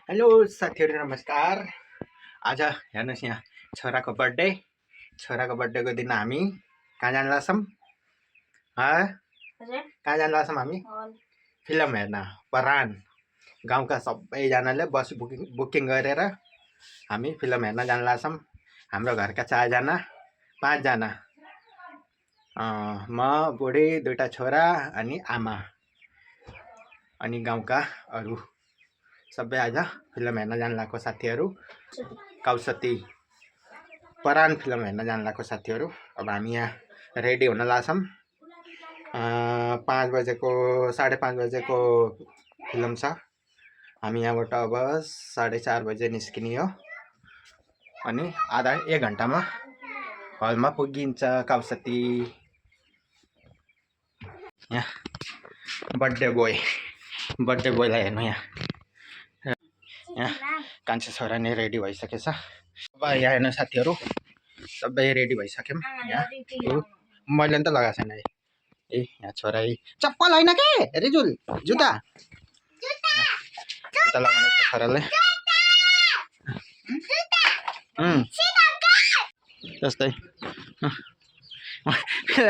Hello साथीहरु नमस्कार। आज हेर्नुस् यहाँ छोराको बर्थडेको दिन हामी कहाँ जान लाग्छौं? कहाँ जान लाग्छौं हामी? फिल्म हेर्न परान। गाउँका सबैजनाले बस बुकिङ गरेर हामी फिल्म हेर्न जान लाग्छौं। हाम्रो घरका 4 जना 5 जना म बुढी 2टा छोरा अनि आमा अनि गाउँका अरु सबै आज फिल्म हेर्न जान लागेको साथीहरु। कौसती परान फिल्म हेर्न जान लागेको साथीहरु। अब हामी यहाँ रेडी हुन लाग्छौं। 5 बजेको 5:30 बजेको फिल्म छ। हामी यहाँबाट अब 4:30 बजे निस्किने हो अनि आधा 1 घण्टामा हलमा पुगिन्छ कौसती। यहाँ बर्थडे बोयलाई हेर्नु यहाँ कान्छा छोरा नै रेडी भइसकेछ। अब यहाँ हेर्नु साथीहरु सबै रेडी भइसक्यौं। यहाँ मैले नि त लगाएको छैन है। यहाँ छोरा चप्पल हैन के रिजुल जुत्ता लगाउने छ छोराले। त्यस्तै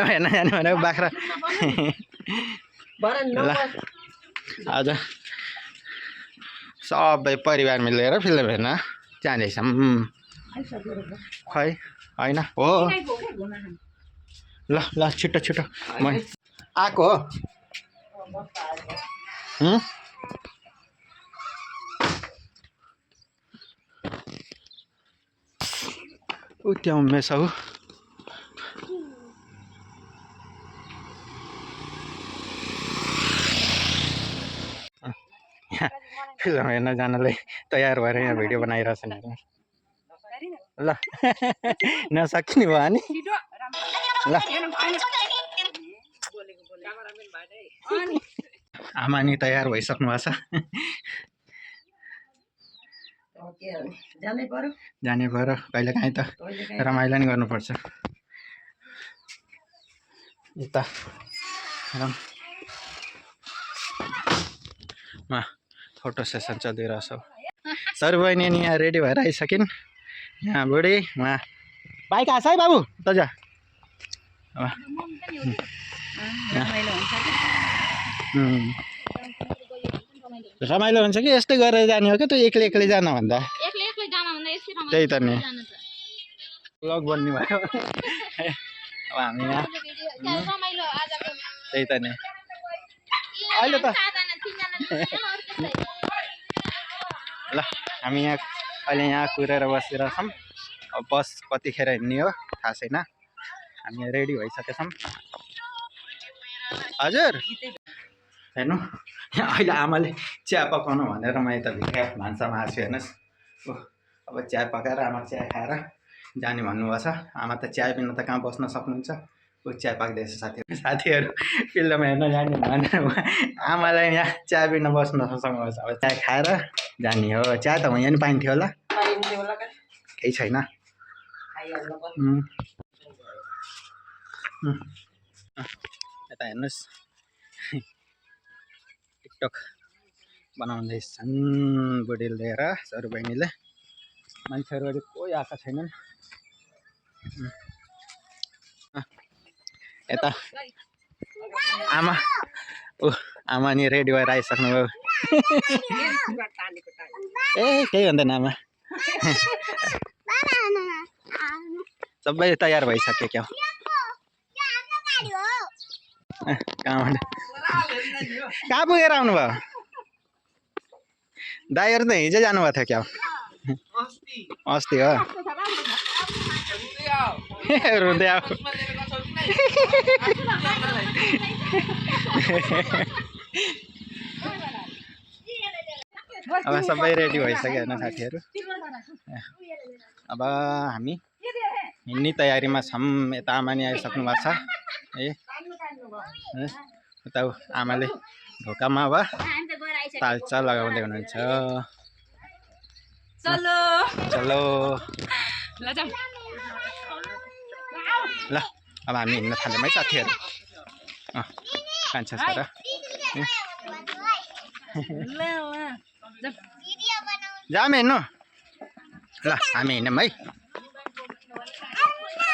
हेर्न जाने भनेको बाख्रा आज सबै परिवार मिलेर फिल्म हेर्न जाँदैछौँ। खै हैन हो ल छिटो म आको हो। त्यहाँ उमेश हो। फिल्म हेर्न जानलाई तयार भएर यहाँ भिडियो बनाइरहेछ नि। ल नसकिने भयो नि। ल आमा नि तयार भइसक्नु भएको छ। जानै पर्यो कहिले काहीँ त रमाइलो नि गर्नुपर्छ। यता फोटो सेसन चलिरहेछ। सर बहिनी नि यहाँ रेडी भएर आइसकिन्। यहाँ बुढी उहाँ बाइक आछ है बाबु त जा। रमाइलो हुन्छ कि यस्तै गरेर जाने हो कि त्यो एक्लै जान भन्दा? त्यही त नि ब्लग बन्ने भयो। अब हामी यहाँ त्यही त नि अहिले त ल हामी यहाँ अहिले यहाँ कुरेर बसिरहेछौँ। अब बस कतिखेर हिँड्ने हो थाहा छैन। हामी रेडी भइसकेछौँ। हजुर हेर्नु अहिले आमाले चिया पकाउनु भनेर म यता भित्र भान्सामा आएको छु। हेर्नुहोस् अब चिया पकाएर आमा चिया खाएर जाने भन्नुभएको छ। आमा त चिया बिना त कहाँ बस्न सक्नुहुन्छ। चिया पाक्दैछ साथीहरु फिल्म हेर्न जाने भनेर आमालाई यहाँ चिया बिना बस्न सक्नुहुन्छ। अब चिया खाएर जाने हो। चिया त यहाँ नि पाइन्थ्यो होला केही छैन। यता हेर्नुहोस् टिकटक बनाउँदैछन् बुढी लिएर सर बहिनीले। मान्छेहरू अहिले कोही आएका छैनन्। यता आमा नि रेडी भएर आइसक्नुभयो। केही भन्दैन आमा। सबै तयार भइसक्यो क्या। कहाँ पुगेर आउनुभयो? दाइहरू त हिजो जानुभएको थियो क्या? अस्ति हो रुँदै आऊ। अब सबै रेडी भइसक्यो हेर्न साथीहरू। अब हामी हिँड्ने तयारीमा छौँ। यता आमा नि आइसक्नु भएको छ। उता आमाले ढोकामा अब तालचा लगाउँदै हुनुहुन्छ। चलो ल अब हामी हिँड्न थाल्यौँ है साथीहरू। कान्छा छोरा जाम हिँड्नु ल हामी हिँड्यौँ है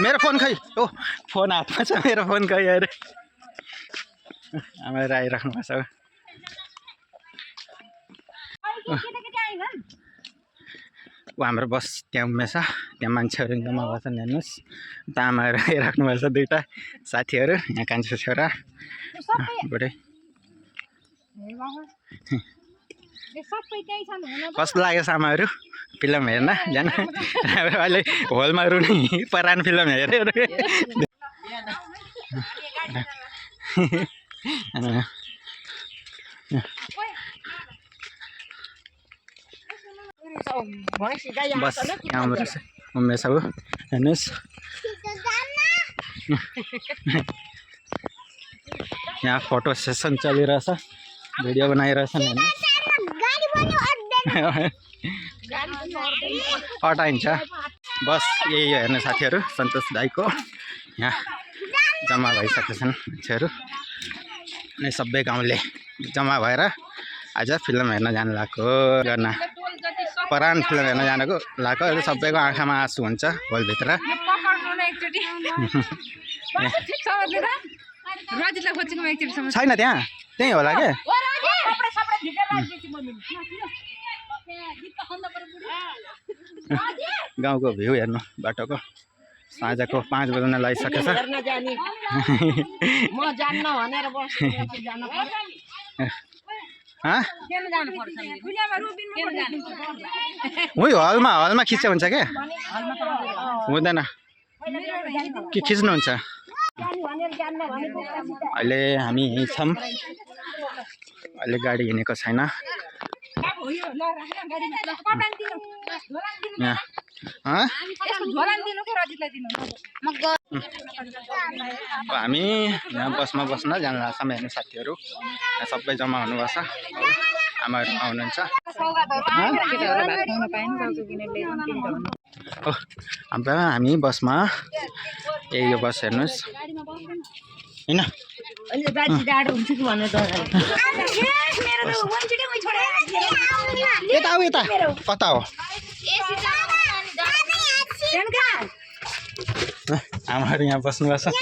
मेरो फोन खै ओ फोन हातमा छ मेरो फोन खै अरे आमाहरू आइराख्नु भएको छ हाम्रो बस त्यहाँ उमेछ त्यहाँ मान्छेहरू एकदम भएको छन् हेर्नुहोस् त आमाहरू आइराख्नु भएको छ दुईवटा साथीहरू यहाँ कान्छो छोरा बुढे कस्तो लाग्यो आमाहरू फिल्म हेर्न जान अहिले हलमा रुने परान फिल्म हेऱ्यो बस हाम्रो उमेश हो हेर्नुहोस् यहाँ फोटो सेसन चलिरहेछ भिडियो बनाइरहेछन् हटाइन्छ बस यही हो हेर्नु साथीहरू सन्तोष दाईको यहाँ जम्मा भइसकेका छन् मान्छेहरू अनि सबै गाउँले जम्मा भएर आज फिल्म हेर्न जानु लागेको गर्न परान फिल्म हेर्न जानको लागेको सबैको आँखामा आँसु हुन्छ हलभित्र छैन त्यहाँ त्यही होला के गाउँको भ्यू हेर्नु बाटोको साँझको 5 बज्न लागिसकेछ हलमा खिच्छ हुन्छ क्या हुँदैन के खिच्नुहुन्छ अहिले हामी यहीँ छौँ अहिले गाडी हिँडेको छैन हामी यहाँ बसमा बस्न जानु लाग्छ हेर्नु साथीहरू सबै जम्मा हुनुभएको छ आमाहरू आउनुहुन्छ हामी बसमा यही यो बस हेर्नुहोस् होइन यता हो यता कता हो आमाहरू यहाँ बस्नुभएको छ